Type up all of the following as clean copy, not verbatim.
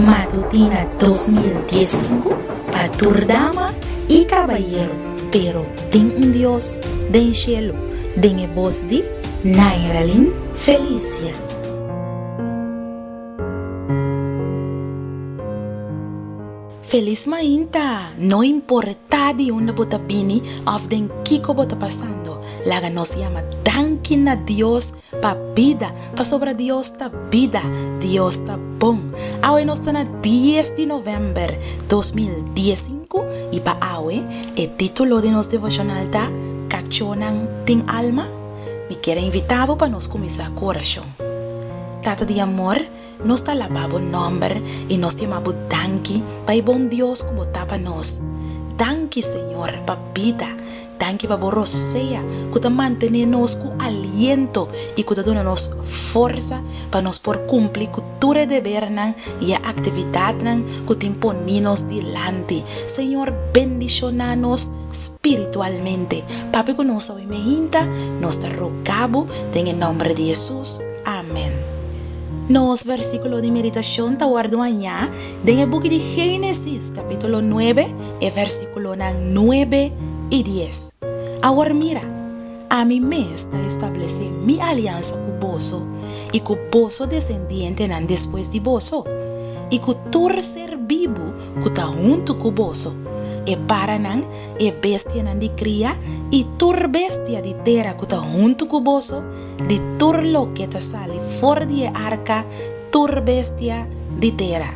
Matutina 2015 pa tur dama y cabayero, pero tin un Dios den cielo, den e bos di Nairalyn Felicia. Felis mainta! No importa di unda bo ta bini of den kico bo ta pasando, laga nos yama danki na Dios pa bida, pasobra Dios ta bida, Dios ta bon. Awe nos ta na dies di november 2015 y pa awe e titulo di nos devocional ta Cachonan tin alma? Mi kier a invita bo pa nos cuminsa cu oracion. Tata di amor, nos ta laba bo nomber y nos ta yama bo danki pa e bon Dios cu bo ta pa nos. Danki Señor pa bida. Danki pa bo rosea ku ta mantené nos ku aliento i ku ta duna nos forsa pa nos por kumpli ku tur e debernan i e aktividatnan ku tin poní nos dilanti. Señor bendishoná nos spiritualmente. Papia ku nos awe meinta, nos ta roga bo den e nòmber di Hesus. Amèn. Nos versíkulo di meditashon ta wòrdu hañá den e buki di Génesis, kapítulo nuebe, e versíkulonan nuebe i dies. Awor mira, ami mes ta establesé mi aliansa ku boso i ku boso desendientenan despues di boso, i ku tur ser bibu ku ta huntu ku boso, e paranan, e bestianan di kria i tur bestia di tera ku ta huntu ku boso, di tur loke ta sali for di e arka, tur bestia di tera.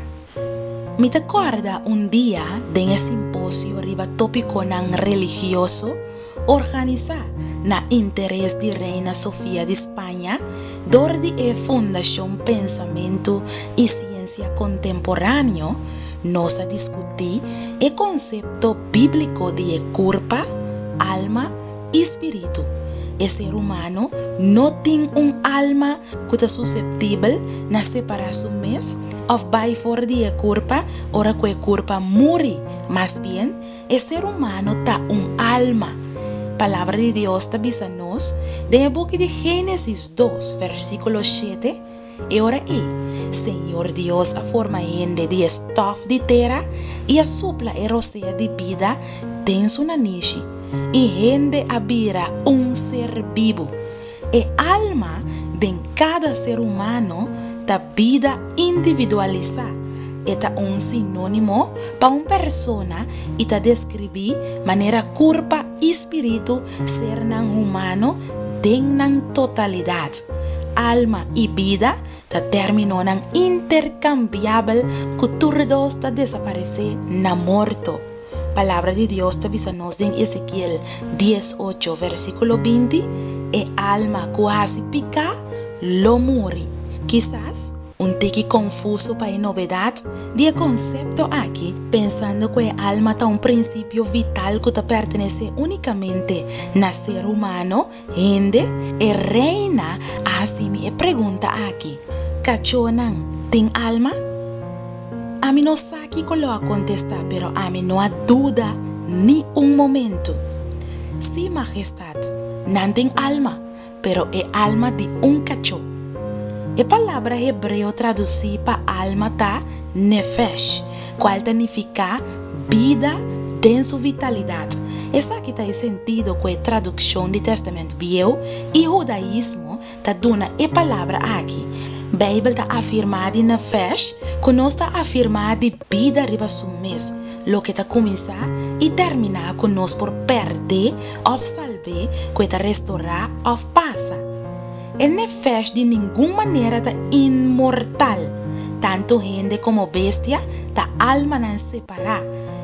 Mi ta kòrda un dia den e simposio riba tópikonan religioso organisá na interes di Reina Sofia di Spaña dor di e Fundashon Pensamentu i Siensia Kontemporáneo, nos a diskutí e konsepto bíbliko di e kurpa, alma i spiritu. E ser humano no tin un alma ku ta suseptibel na separá su mes òf bai for di e kurpa ora ku e kurpa muri. Mas bien, e ser humano ta un alma. Palabra di Dios ta bisa nos den e buki di Génesis dos, versíkulo shete, E ora ei, Señor Dios a forma hende di e stòf di tera i a supla e rosea di bida den su nanishi, i hende a bira un ser bibu. E alma den kada ser humano ta bida individualisá, e ta un sinónimo pa un persona i ta deskribí manera kurpa i spiritu sernan humano den nan totalidat. Alma i bida ta términonan interkambiabel ku tur dos ta desaparesé na morto. Palabra di Dios ta bisa nos den Ezekiel 18 versíkulo 20, E alma ku hasi piká lo muri. Kisas un tiki konfuso pa e nobedat di e konsepto aki, pensando ku e alma ta un prinsipio vital ku ta pertenesé únikamente na ser humano, Hende, e reina a hasi mi e pregunta aki, Kachónan tin alma? Ami no sa kiko lo a kontestá, pero ami no a duda ni un momentu. Sí, Mahestat, nan tin alma, pero e alma di un kachó. E palabra hebreo tradusí pa alma ta nefesh, kual ta nifiká bida den su vitalidat. Esaki ta e sentido ku e tradukshon di Tèstamènt Bieu i hudaismo ta duna e palabra aki. Beibel ta afirmá di nefesh ku nos ta afirmá di bida riba su mes, loke ta kuminsá i terminá ku nos por pèrd'é òf salb'é ku e ta restorá òf pasa. E nefesh di ningun manera ta inmortal. Tantu hende komo bestia ta almanan separá.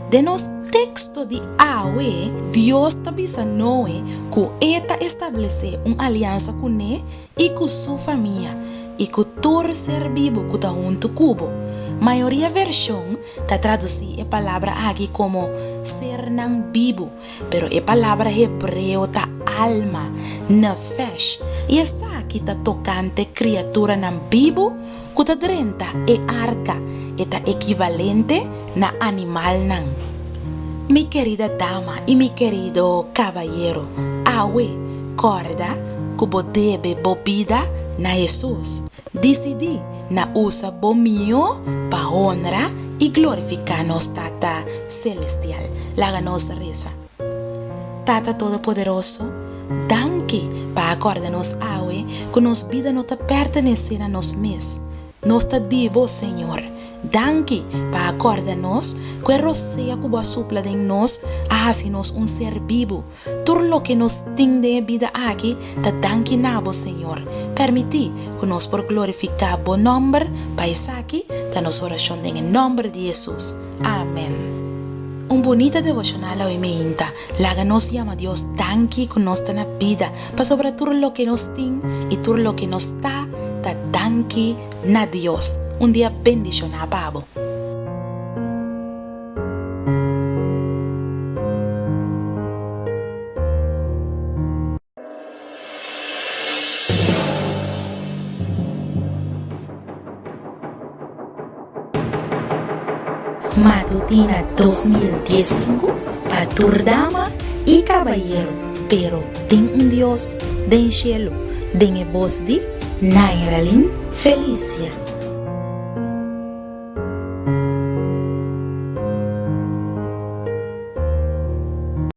Den nos teksto di awe, Dios ta bisa Noe ku E ta establesé un aliansa kuné i ku su famia, i ku tur ser bibu ku ta huntu ku bo. Mayoria vershon ta tradusí e palabra aki komo sernan bibu. Pero e palabra hebreo ta alma, nefesh, i esaki ta tokante kriaturanan bibu ku ta drenta e arka, e ta ekivalente na animalnan. Mi kerida dama i mi kerido kabayero, awe kòrda ku bo debe bo bida na Hesus. Disidí na usa bo mihó pa honra i glorifiká nos Tata Selestial. Laga nos resa. Tata Todopoderoso, danki pa a kòrda nos awe ku nos bida no ta pertenesé na nos mes. Nos ta di bo, Señor. Danki pa a kòrda nos ku e rosea ku bo a supla den nos a hasi nos un ser bibu. Tur loke nos tin den e bida aki ta danki na bo, Señor. Permití ku nos por glorifiká bo nòmber pa esaki ta nos orashon den e nòmber di Hesus. Amèn. Un bunita devoshonal awe meinta. Laga nos yama Dios danki ku nos ta na bida, pasobra tur loke nos tin i tur loke nos ta, ta danki na Dios. Un dia bendishoná pa bo. Matutina 2015 pa tur dama y cabayero, pero tin un Dios den cielo, den e bos di Nairalyn Felicia.